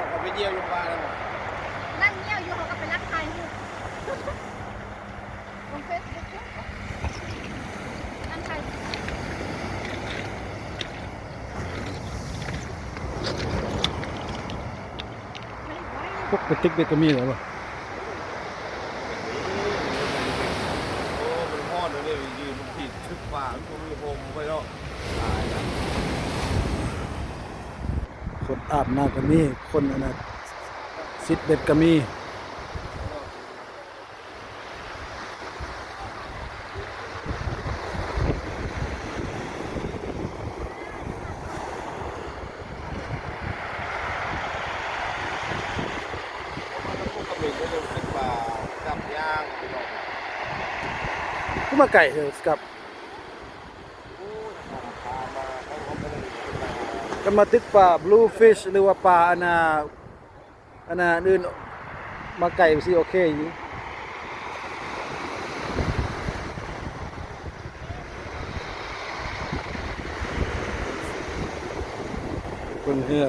ເຂົາໄປຢ້ຽມໂຮງບານແລ້ວບໍ່? ນັ່ງຢ້ຽມຢູ່ ເຂົາກໍໄປລັກຖ່າຍຮູບລົງເຟສບຸກຢູ່ ນັ່ງຖ່າຍ ພວກໄປຕຶກເບັດກໍມີແລ້ວບໍ່? ໂອ້ ມັນຮ້ອນເດ້ ຢືນມັນຜິດຊຶກປາ ມັນບໍ່ມີຮົ່ມໄວ້ເນາະ ຕາຍລະ. ຄົນອາບນ້ຳກໍມີ ຄົນອັນນັ້ນ ຊິດເບັດກໍມີ. ຄືມາໄກແທ້ ສະກັບ ກໍມາຕຶກປາບລູຟິຊ ຫຼືວ່າປາອັນນ່າ ອັນນ່າ ອັນອື່ນມາໄກຊິໂອເຄຢູ່ ເບິ່ງເຮືອ.